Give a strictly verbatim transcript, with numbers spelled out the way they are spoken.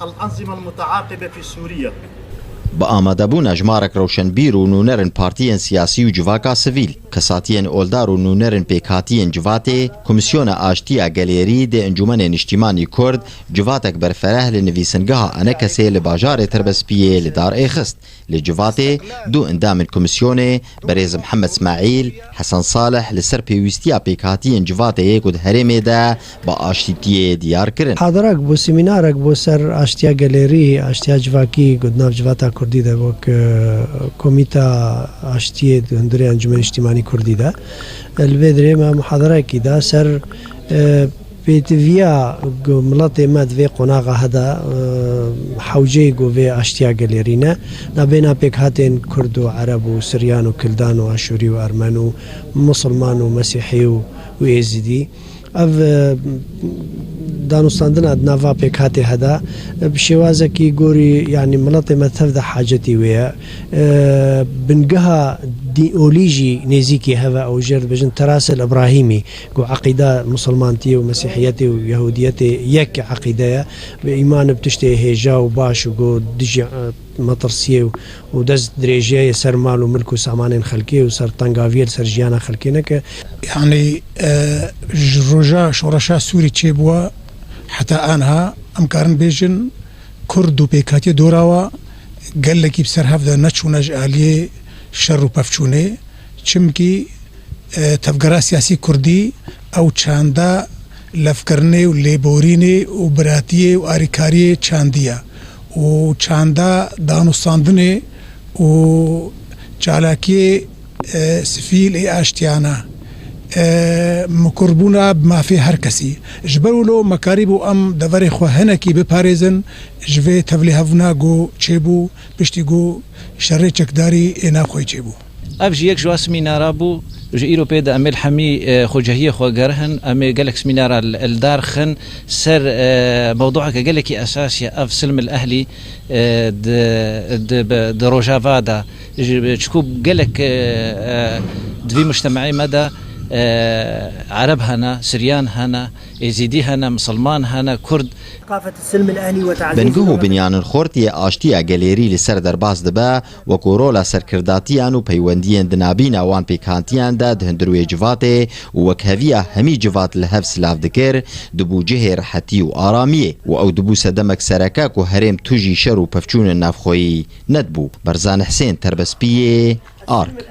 الأنظمة المتعاقبة في سوريا. Bi amadebûna jimarek rewşenbîr û nûnerên partiyên siyasî û civaka sivîl, kesatiyên oldar û nûnerên pêkhatiyên civatê, Komîsyona Aştiya Gelêrî dê Encûmenê Niştîmanî Kurd civatek berfereh li nivîsingeha Enekesê li bajarê Terbespiyê li dar êxist. Li civatê du endamên komîsyonê, berêz Mihemed Smaîl, Hesen Salih, li ser pêwîstiya pêkhatiyên civatê yê ku di herêmê de bi aştîtiyê diyar kirin. Hadirak bû, semînarek bû ser aştiya gelêrî, aştiya civakî ku di nav civata kurdî de wek, e, Komîta Aştiyê di hundirê Encûmenê Niştîmanî Kurdî de. Li vê dirê me muhadarekî da ser, e, pêtiviya ku miletê me di vê qonaxa heda, e, hewceyê ku vê aştiya gelêrî ne, nabêna pêkhatên Kurd û Ereb û Siryan û Kildan û Aşûrî û Ermen û Musulman û Mesîhî û, û Êzidî. Ev, e, danûstandina di nava pêkhatê heda, e, bi şêwazekî gorî, yanî miletê me tev de hacetî wê ye. E, bingeha dîolî jî nêzîkî hev e, ew jê re dibêjin Terasil Îbrahîmî, ku eqîda misilmantiyê û mesîhiyetê û yehûdiyetê yek eqîde ye. Bi îman bi tiştê hêja û baş û ku dijî, e, metirsiyê û, û dest dirêjiyê ser mal û milk û samanên xelkê û ser tengaviyê li ser jiyana xelkê neke. Yanî, e, ji roja şoreşa Sûrî çêbûwa heta aniha em karin bêjin Kurd û pêkhatiyê dora wa gelekî bi ser hev de neçûne ji aliyê şer û pevçûnê. Çimkî, e, tevgera siyasî kurdî ew çanda levkirinê û lêborînê û biratiyê û arîkariyê çandiye û çanda danûstandinê û çalakiyê, e, sivîl ê aştiyana, e, mikurbûna bi mafê her kesî. Ji ber wilo me karîbû em deverê xwe hinekî biparêzin ji vê tevlihevna ku çêbû piştî ku şerê çekdarî ê nav xwe çêbû. Ev jî yek ji wan semînara bû. Ji îro pê de em ê li hemî, e, xwecehiyê xwe gerihin. Em ê gelek semînara li, li dar xin ser, e, mewdueke gelekî esasî ye. Ev silm el ehlî, e, di, di, bi, di Rojava de. Ji, çiku gelek, e, e, di vî mujtemeê me de, e, Ereb hene, Siryan hene, Êzîdî hene, Misilman hene, Kurd. ثقافة السلم الأهلي وتعزيز Bingeh û binyanên xort yê aştiya gelêrî li ser derbas dibe, wekû rola serkirdatiyan û peywendiyên di nabîna wan pêkhantiyan de di hundir wê civatê û wekheviya hemî civat li hev silav dikir, dibû cihê rehetî û aramiyê û ew dibû sedemek sereke ku herêm tu jî şer û pevçûnên navxweyî nedibû. Berzan Hisên, Terbespiyê, Ark.